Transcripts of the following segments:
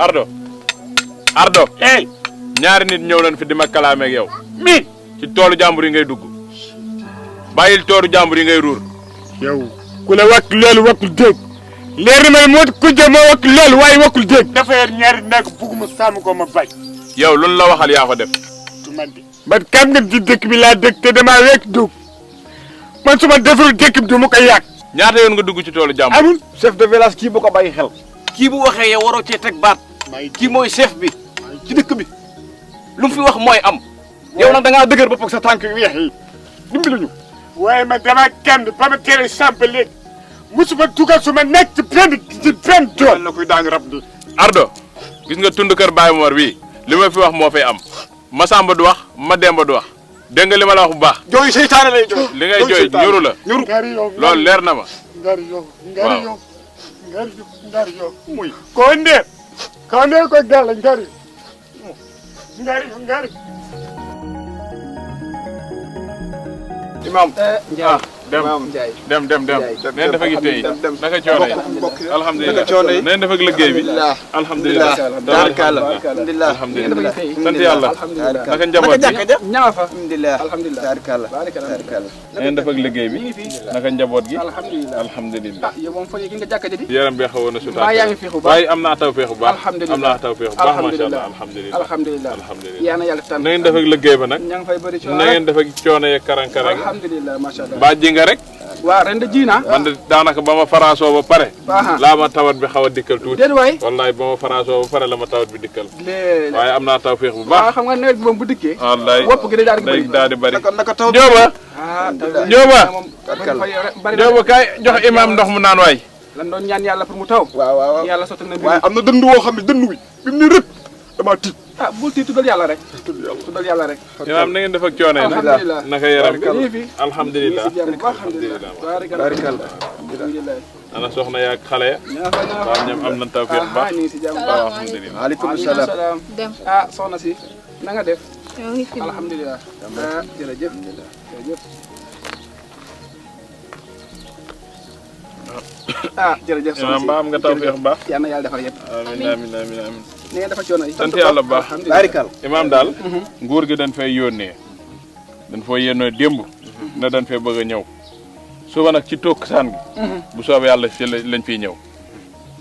Ardo ñaari nit ñëw nañ fi di ma kalaame ak yow mi ci toolu jàmbur yi ngay dugg bàyyil toolu jàmbur yi ngay ruur yow ku la wakk loolu wakkul dégg leer na moo ku jë moo wakk loolu waaye wakkul dégg dafa yor ñaari nekk bugguma sàmm ko ma bañ yow luñ la waxal yaa ko def du man de man kam nga di dëkk bi laa dëkk te damaa wekk dugg man su ma deful dëkk bi du ma ko yàq ñaata yoon nga dugg ci toolu jàmbur amul chef de village kii bu ko bàyyi xel kii bu waxee yow waroo cee teg baat kii mooy chef bi ci dëkk bi lu mu fi wax mooy am yow nag da ngaa dëgër bopp ak sa tànk yu weex yi dimbali ñu waaye man dama kenn ba ma tere samp léegi musuma dugal su ma nekk ci benn tool na kuy daangi rab di Ardo gis nga tund kër Baye Mor bii li ma fi wax moo fay am Masamba du wax ma Demba du wax dégg nga li ma la wax bu baax jooyu seytaane lay jooy li ngay jooy ñuru la loolu leer na ma ngari yo muy ko ndeer ko gàll ngari imam dem neen dafa gi tey naka coono yi alhamdulilah neen dafa liggéey bi alhamdulilah alhamdulilah sant yàlla naka njaboot gi ñama fa alhamdulilah neen dafa liggéey bi naka njaboot gi alhamdulilah yow moom fa gi nga jàkka ji yaram bi xawoon na su maa yaa ngi fi bu baax waaye am naa taw feexu baax alhamdulilah am naa taw feexu baax macha allah alhamdulilah alhamdulilah yaa na yàlla tan na ngeen dafa liggéey ba nag ña ngi fay bëri coono na ngeen dafa coono yeeg karang-karang alhamdulilah macha allah ba ji nga rek waaw ren de ji naa man de daanaka ba ma faraasoo ba pare laa ma tawat bi xaw a dikkal tuuti déet waay wallaay ba ma faraasoo ba pare la ma tawat bi dikkal waaye am naa taw féex bu waaw baax xam nga nawet bi moom bu dikkee wallaay wopp gi day daal di bëri naka taw Njóoba Njóoba bari Njóoba kaay jox imam ndox mu naan waay lan doon ñaan yàlla pour mu taw waaw yàlla sotti na waaye am na dënd woo xam ne dënd wi bi mu ne rëpp damaa tiit bul tiit tuddal yàlla rek tuddal yàlla rek imam na ngeen def ak coono yi alhamdulilah naka yaram bi nii fi alhamdulilah alhamdulilah alhamdulilah ana soxna yaag xale ya waaw ñoom am nañ taw féex bu baax ñu ngi si jàmm waaw alhamdulilah waaleykum salaam dem soxna si na nga def alhamdulilah jërëjëf jërëjëf imam ba am nga taw féex bu baax yal na yàlla defal yëpp amiin amiin ni ngeen dafa coono yi sant yàlla bu baax barikal imam daal nguur gi dañ fay yónnee dañ fay yónnee démb na dañ fay bëgg a ñëw suba nag ci toog saan gi bu soobee yàlla fi lañ fiy ñëw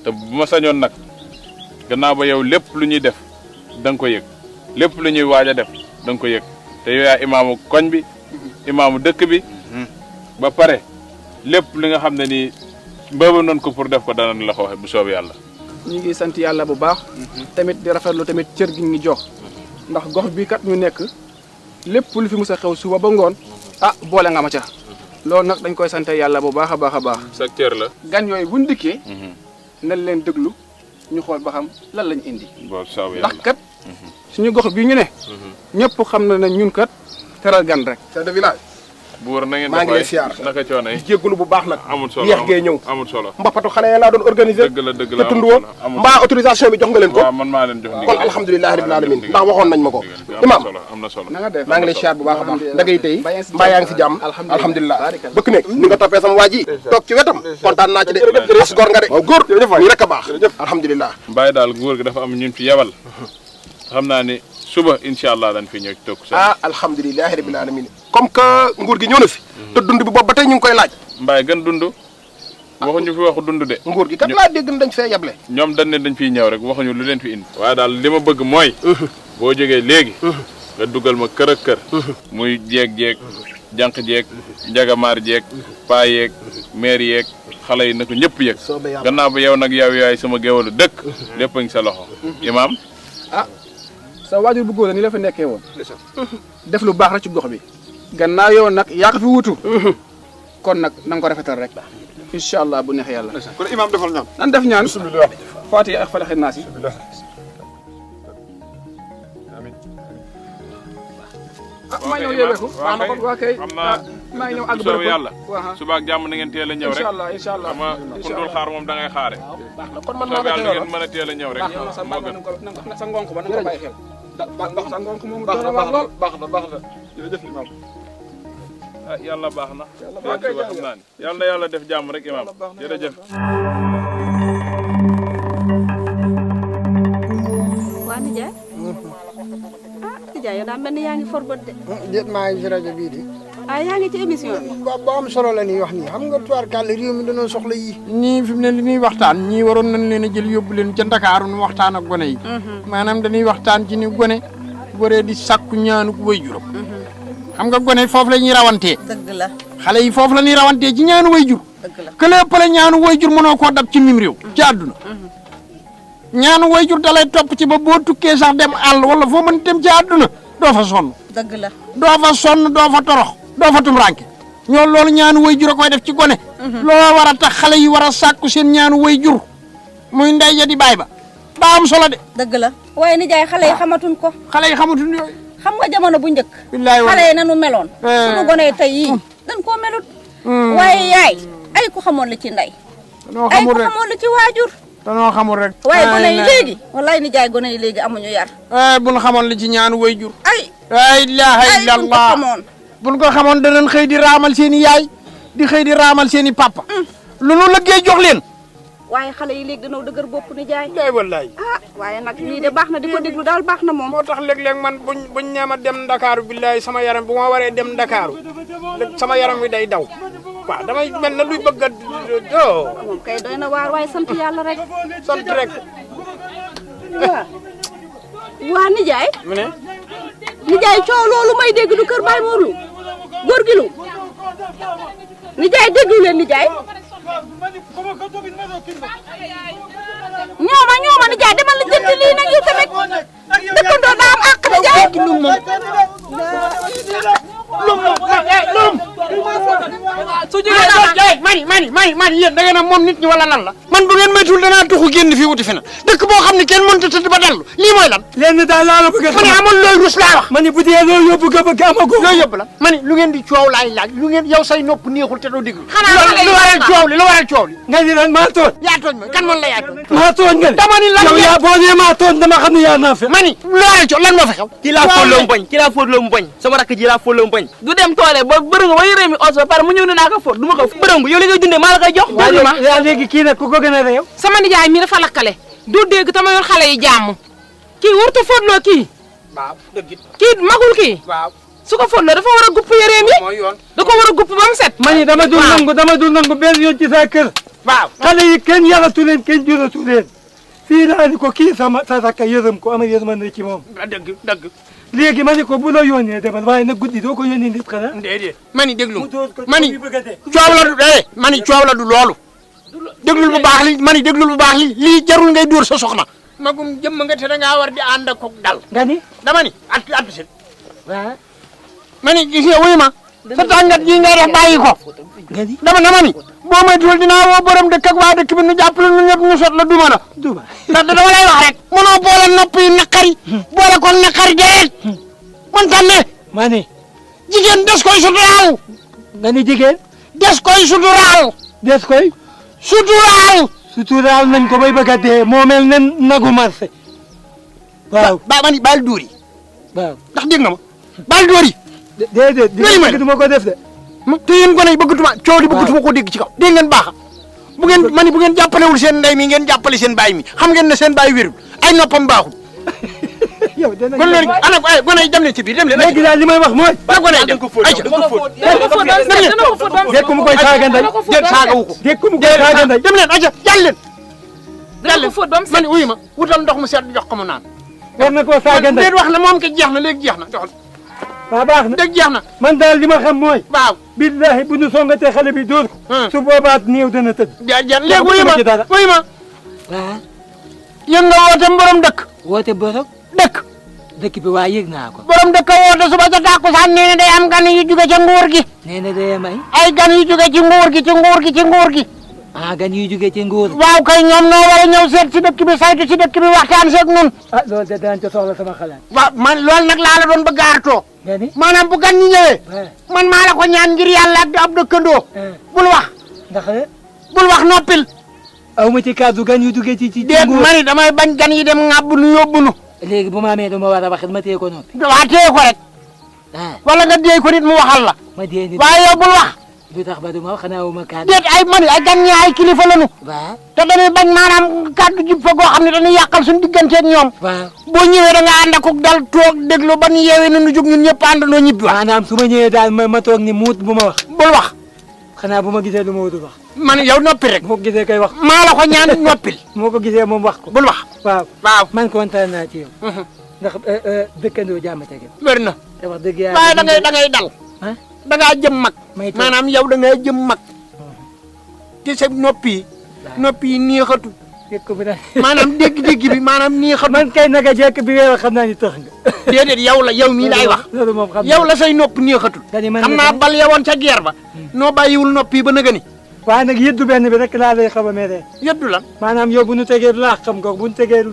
te bu ma sañoon nag gannaaw ba yow lépp lu ñuy def da nga ko yëg lépp lu ñuy waaj a def da nga ko yëg te yow yaa imaamu koñ bi imaamu dëkk bi ba pare lépp li nga xam ne nii mbëba noonu ko pour def ko danañ la ko waxe bu soobee yàlla ñu ngi sant yàlla bu baax tamit di rafetlu tamit cër gi ñu jox ndax gox bi kat ñu nekk lépp lu fi mus a xew suba ba ngoon boole nga ma ca loolu nag dañ koy sant yàlla bu baax a baax a baax sa cër la gan yooyu buñ dikkee nañ leen déglu ñu xool ba xam lan lañ indi boo soobee ndax kat suñu gox bii ñu ne ñëpp xam na ne ñun kat teral gan rek chef de village buur na ngeen maa ngi lay siyaar naka coono yi jéggulu bu baax nag amul solo yeex gee ñëw amul solo mbappatu xale yi laa doon organiser dëgg la te tund woon mbaa autorisation bi jox nga leen ko waaw man maa leen jox ndigal kon alhamdulilah rabbil alamin ndax waxoon nañ ma ko imam am na solo na nga def maa ngi lay siyaar bu baax a baax da ngay tey Mbaa mbaa yaa ngi si jàmm alhamdulilah bëkk nekk ni nga toppee sama waa ji toog ci wetam kontaan naa ci de as góor nga de waaw góor nii rek a baax alhamdulilah Mbaye daal góor gi dafa am ñun fi yebal xam naa ni suba incha allah dañ fi ñëw ci toog alhamdulilah rabbil alamin comme que nguur gi ñëw na fi te dund bi boobu ba tey ñu ngi koy laaj Mbaye gën dund waxuñu fi waxu dund de nguur gi kat laa dégg na dañ fee yeble ñoom dañ ne dañ fiy ñëw rek waxuñu lu leen fi indi waaye daal li ma bëgg mooy boo jógee léegi nga dugal ma kër ak kër muy jeeg jànq jeeg njagamaar jeeg paa yeeg maire yeeg xale yi na ko ñëpp yëg gannaaw ba yow nag yow yaay sama géwalu dëkk lépp a ngi sa loxo imaam sa waajur bu góor la ni la fa nekkee woon def lu baax rek ci gox bi gannaaw yow nag yaa ko fi wutu kon nag na nga ko rafetal rek incha allah bu neexee yàlla kon imam defal ñaan nan def ñaan Faatiha ak Falaq Naas yi maa ngi ñëw yeeweeku waa kay maa ngi ñëw àgg soobu yàlla waaw suba ak jàmm na ngeen teel a ñëw rek incha allah xam nga ku dul xaar moom da ngay xaare kon man soobu yàlla ngeen mën a teel a ñëw rek sa moo gën sa ngonk ba na nga ko bàyyi xel sa ngonk moom baax doon na wax lool baax na jërëjëf imam yàlla baax na suba xam naa ni yàlla na yàlla def jàmm rek imaam jërëjëf nijaay ah nijaay yow daa mel ni yaa ngi forbët de. déet maa ngi ci rajo bii de. ah yaa ngi ci émission bi. ba am solo la ñuy wax nii xam nga tubaarkàlla réew mi dañoo soxla yii. ñii fi mu ne li ñuy waxtaan ñii waroon nañ leen a jël yóbbu leen ca Ndakaaru nu waxtaan ak gone yi. maanaam dañuy waxtaan ci ni gone waree di sàkku ñaanu waajuram. xam nga gone foofu la ñuy rawantee. dëgg la xale yi foofu la ñuy rawantee ci ñaanu waajur. dëgg la que lépp la ñaanu waajur mënoo koo dab ci mim réew. ci àdduna. ñaanu waajur da lay topp ci ba boo tukkee sax dem àll wala foo mën dem ci àdduna doo fa sonn. dëgg la doo fa sonn doo fa torox doo fa tumranke ñoo loolu ñaanu waajur a koy def ci gone. looloo war a tax xale yi war a sàkku seen ñaanu waajur muy ndey ja di baay ba daa am solo de. dëgg la waaye nijaay xale yi xamatuñ ko. xale yi xamatuñ yooyu. xam nga jamono bu njëkk. billaay xale yi nanu meloon. suñu gone tey yii dañ koo melut. waaye yaay ay ku xamoon li ci ndey. danoo ay xamul ku rek xamoon li ci waajur. danoo xamul rek. waaye gone yi léegi wallaay nijaay gone yi léegi amuñu yar. buñ xamoon li ci ñaanu waajur. ay la ilaha ay buñ ko illallah xamoon. buñ ko xamoon danañ xëy di raamal seen i yaay di xëy di raamal seen i papa. lu nu lëggee jox leen. waaye xale yi léegi dañoo dëgër bopp nijaay. day wallaay. ah waaye nag lii de baax na di ko déglu daal baax na moom. moo tax léeg-léeg man buñ ñeema dem Ndakaaru billaay sama yaram bu ma waree dem Ndakaaru sama yaram wi day daw waaw damay mel na luy bëgg a moom kay doy na waar waaye sant yàlla rek. sant rek. waaw. waa nijaay. mu ne. nijaay coow loolu may dégg du kër Baye Mor Lu góor gi lu nijaay déglu leen nijaay. ñooma nijaay demal la jënd lii nag yow tamit dëkkandoo daa am àq nijaay. su jógee mani yéen da ngeen a moom nit ñi wala lan la man bu ngeen maytul danaa tuxu génn fii wuti fi na dëkk boo xam ne kenn mënut a tëdd ba dallu lii mooy lan lenn daal laa la bëgg a ma ne amul looy rus laa wax ma ni bu dee loolu yóbbu nga bëgg amago. looy yóbbu la ma ne lu ngeen di coow laay laaj lu ngeen yow say nopp neexul te doo déglu xanaa lu waral coow li lu waral coow li nga ni lan maa tooñ. yaa tooñ ma kan man la yaa tooñ maa tooñ nga ne. dama ni lan yow yaa boo nee maa tooñ dama xam ne yaa naa fe. ma ni lu waral coow lan moo fi xew kii laa fóotloo mu bañ kii laa fóotloo mu bañ sama rakk ji laa fóotloo mu bañ du dem toole ba bërëngu ba yëree mi os ba pare mu ñëw ne naa ko fóot du ma ko bërëngu yow li ngay dundee maa la koy jox déglu ma yaa léegi kii nag ku ko gën a réew. sama nijaay mi dafa lakkale du dégg tama yor xale yi jàmm kii wartu fóotloo kii waaw dëgg kii magul kii waaw su ko fóotloo dafa war a gupp yëreem yi mooy yoon da ko war a gupp ba mu set ma ni dama dul nangu benn yoon ci sa kër. waaw xale yi kenn yaratu leen kenn juratu leen fii laa ni ko kii sa rakk yërëm ko ama yërmande ci moom. dëgg léegi ma ni ko bu la yónnee demal waaye nag guddi doo ko yónnee nit xanaa. déedéet ma ni déglu mu dóor ko ma ni ci bëgg a dee. coow la du ma ni coow la du loolu déglul bu baax li ma ni déglul bu baax li lii jarul ngay dóor sa soxna magum jëmm nga te da ngaa war di ànd ak koog dal nga ni. dama ni at si waaw. ma ni gis nga wuyu ma sa tàngat yi ngay def bàyyi ko nga ni. dama ni boo moytuwul dinaa woo borom dëkk ak waa dëkk bi nu jàppale nu ñëpp ñu sot la duma la Duma. ndax dama lay wax rek mënoo boole nopp yi naqari boole ko naqari deret man tam ne ma ni. jigéen des koy suturaal nga ni jigéen. des koy suturaal des koy. suturaal nañ ko bay bëgg a dee moo mel ne nagu marché. waaw ma ni baal dóor yi waaw. ndax dégg nga ma baal dóor yi déedéet. Ngay ma duma ko def de. te yéen gone yi bëggatuma coow li bëggatuma ko dégg ci kaw dégg ngeen baaxa bu ngeen ma ni bu ngeen jàppalewul seen ndey mi ngeen jàppale seen baay mi xam ngeen ne seen baay wérul ay noppam baaxul yow dana kon léegi ana ay gone yi dem leen ci biir dem leen léegi daal li may wax mooy. ba gone yi dem ayca dana ko fóot ba mu set dégg mu koy saaga ndey. déet saagawu ko dégg mu koy saaga ndey. dem leen ayca jàll leen dana ko fóot ba mu ma set ni wuyu ma wutal ndox mu sedd jox ko mu naan war na koo saaga ndey. déet wax na moom ke jeex na léegi jeex na joxal waaw baax na. dégg jeex na man daal li ma xam mooy. waaw billahi bu ñu songatee xale bi dóor ko. su boobaat néew dana tëdd. jaar léegi wuyu ma ci dara. wuyu ma waaw yëg nga woote borom dëkk woote borom dëkk bi waa yëg naa ko. borom dëkk woote suba ca tàkkusaan nee na day am gan yu jóge ca nguur gi nee na day may. ay gan yu jóge ci nguur gi ah gan yuy jóge ci nguur. waaw kay ñoom noo war a ñëw seet si dëkk bi saytu si dëkk bi waxtaan seeg nun ah loolu de daan ca soxla sama xalaat. waaw man loolu nag laa la doon bëgg a artoo nga ni. maanaam bu gan ñi ñëwee man maa la ko ñaan ngir yàlla ak ab dëkkandoo bul wax ndax bul wax noppil aw ma ci kàddu gan yu jóge ci déet nguur. ma ni damay bañ gan yi dem ŋàbb nu yóbbu nu léegi bu ma amee dama war a wax ma téye ko noppi. waa téye ko rek ah wala nga déey ko nit mu waxal la ma dee nit. waaye yow bul wax du tax ba du ma wax xanaa wu ma kàddu. déet ay man ay gan ñi ay kilifa lañu. waaw te dañuy bañ maanaam kàddu jub fa goo xam ne dañuy yàqal suñu digganteeg ñoom. waaw boo ñëwee da nga ànd ak dal toog déglu ba ñu yeewee nañu jóg ñun ñëpp àndandoo ñibbi wax. maanaam su ma ñëwee daal ma toog ni muut bu ma wax. bul wax. xanaa bu ma gisee lu ma wutul wax. man yow noppi rek. moo ko gisee kay wax. maa la ko ñaan noppil. moo ko gisee moom wax ko. bul wax. waaw waaw. man kontaan naa ci yow. ndax dëkkandoo jàmm tege. wér na. te wax dëgg yàlla waaye da ngay dal. da ngaa jëm mag. maanaam yow da ngay jëm mag. te sa noppi yi neexatu. maanaam dégg-dégg bi maanaam neexatu. man kay naka jekk bi ngay wax xam naa ni tax nga. déedéet yow la yow mii laay wax. loolu moom xam yow la say nopp neexatul. xam naa bal yewoon ca guerre ba. noo bàyyiwul nopp yi ba nëgë ni. waaye nag yëddu benn bi rek laa lay xaw a meree. yëddu lan. maanaam yow bu ñu tegee laax xam nga ko bu ñu tegee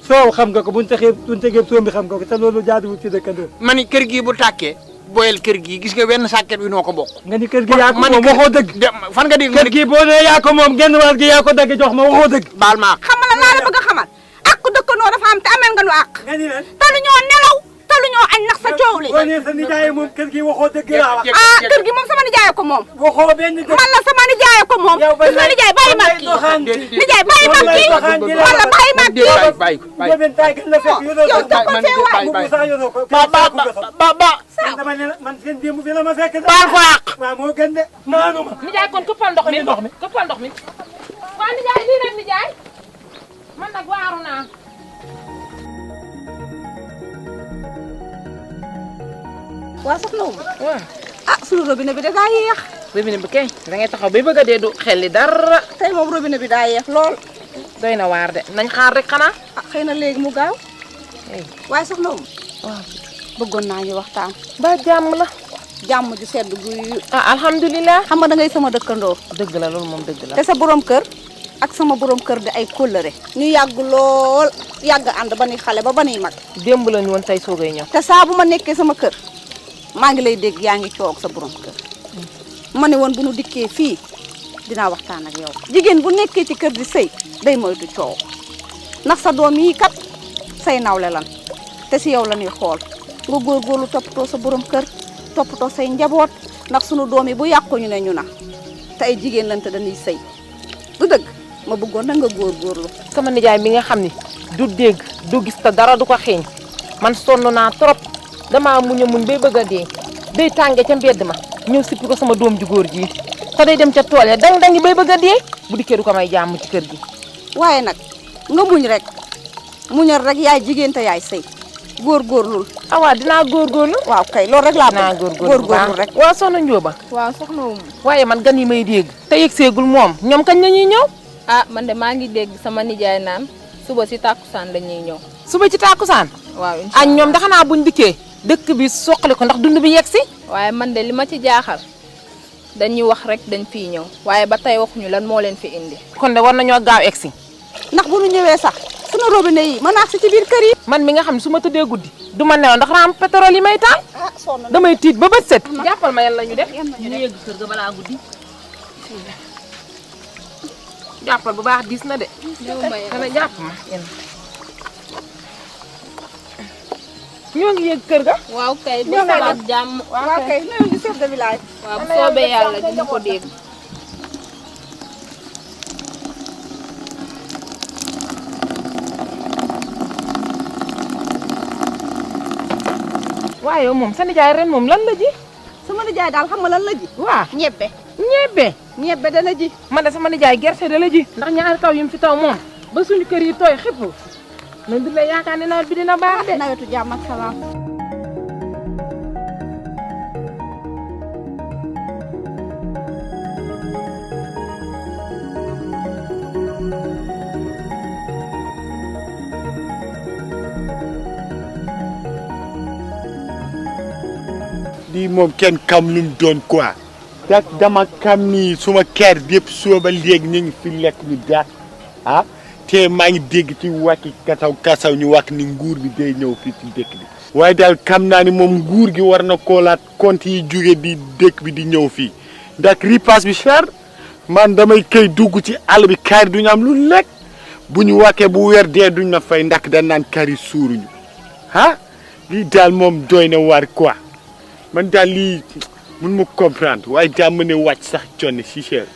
soow xam nga ko bu ñu tegee soom bi xam nga ko te loolu jaaduwul ci dëkkandoo. ma ni kër gii bu tàkkee. boyal kër gii gis nga wenn sàkket wi noo ko bokk. nga ni kër gi yaa ko moom waxoo dëgg. fan nga di kër gi boo nee yaa ko moom genn wàll gi yaa ko dagg jox ma waxoo dëgg. baal ma xam nga laa la bëgg a xamal ak dëkkandoo dafa am te amel nga nu àq. nga ni lan talu ñoo nelaw talu ñoo añ ndax sa coow li. boo nee sa nijaay moom kër gi waxoo dëgg laa wax. ah kër gi moom sama nijaay ko moom. waxoo benn dëgg. man la sama nijaay ko moom. yow gis nga nijaay bàyyi ma kii nijaay bàyyi ma kii wala bàyyi ma kii. bàyyi ko yow jokkoo see waay. ba dama ne man seen démb fi la ma fekk. baal ko àq. waaw moo gën de naanu ma. nijaay kon këppal ndox mi këppal ndox mi. waaw nijaay lii rek nijaay man nag waaru naa. waa soxna wu waaw ah sunu robinet bi daa yéex. robinet bi kay da ngay taxaw bay bëgg a dee du xel li dara. tey moom robinet bi daa yéex lool. doy na waar de nañ xaar rek xanaa. ah xëy na léegi mu gaaw. waaye soxna wu waaw bëggoon naa ñu waxtaan. ba jàmm la. jàmm ju sedd guy. ah alhamdulilah. xam nga da ngay sama dëkkandoo. dëgg la loolu moom dëgg la. te sa borom kër ak sama borom kër di ay kóllëre. ñu yàgg lool yàgg ànd ba nuy xale ba nuy mag. démb la ñu woon tey soogay ñëw. te saa bu ma nekkee sama kër maa ngi lay dégg yaa ngi coow ak sa borom kër. ma ne woon bu nu dikkee fii dinaa waxtaan ak yow. jigéen bu nekkee ci kër di sëy day moytu coow ndax sa doom yi kat say nawle lan te si yow la ñuy xool nga góorgóorlu toppatoo sa borom kër toppatoo say njaboot ndax sunu doom yi bu yàqu ñu ne ñu na te ay jigéen lan te dañuy sëy du dëgg ma bëggoon nag nga góorgóorlu. sama nijaay mi nga xam ni du dégg du gis te dara du ko xeeñ man sonn naa trop damaa muñ a muñ bay bëgg a dee day tànge ca mbedd ma ñëw sippi ko sama doom ju góor ji te day dem ca tool ya dang-dangi bay bëgg a dee bu dikkee du ko may jàmm ci kër gi. waaye nag nga muñ rek muñal rek yaay jigéen te yaay sëy góorgóorlul. ah waaw dinaa góorgóorlu. waaw kay loolu rek laa bëgg. dinaa góorgóorlu rek. waaw soxna Njóoba. waaw soxna Oumou. waaye man gan yi may dégg. te yegg seegul moom ñoom kañ la ñuy ñëw. ah man de maa ngi dégg sama nijaay naan suba si tàkkusaan la ñuy ñëw. suba ci tàkkusaan. waaw incha allah ñoom dafa naa buñ dikkee dëkk bi soqali ko ndax dund bi yegg si. waaye man de li ma ci jaaxal dañuy wax rek dañ fiy ñëw waaye ba tey waxuñu lan moo leen fi indi. kon de war nañoo gaaw egg si. ndax bu ñu ñëwee sax sunu robinet yi mën naa si ci biir kër yi. man mi nga xam ne su ma tëddee guddi du ma nelaw ndax raam pétrole yi may taal. damay tiit ba bët set. jàppal ma yàlla ñu def ñu yegg kër ga balaa guddi. jàppal bu baax diis na de. dana jàpp ma yéen. ñoo ngi yegg kër ga. waaw kay ba suba ak jàmm. waaw kay nuyu di chef de village. waaw bu soobee yàlla dina ko dégg. waaye moom sa nijaay ren moom lan la ji. sama nijaay daal xam nga lan la ji. waaw ñebbe. ñebbe da la ji. man de sama nijaay gerte da la ji. ndax ñaari taw yu mu fi taw moom ba suñu kër yi tooy xëpp. man di la yaakaar ne nawet bi dina baax de. nawetu jàmm ak salaam. lii moom kenn kam lu mu doon quoi dak dama kam ni suma kër yëpp sooba léegi ñu ngi fi lekk ñu daat ah te maa ngi dégg ci wàkki kasaw ñu wax ni nguur bi day ñëw fii ci dëkk bi waaye daal xam naa ni moom nguur gi war na koolaat compte yi jóge di dëkk bi di ñëw fii ndax ripaas bi cher man damay këy dugg ci àll bi kaar duñu am lu lekk bu ñu wàkkee bu weer dee duñ na fay ndax da naan kari suuruñu ah lii daal moom doy na waar quoi man daal lii mun ma comprendre waaye daa mën a wàcc sax conne 6 heures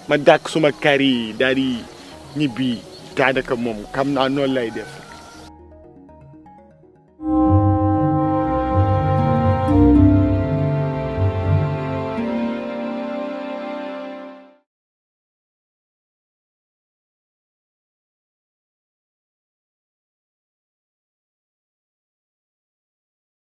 ma dàkk suma kar yi daal di ñibbi daanaka moom xam naa noonu lay def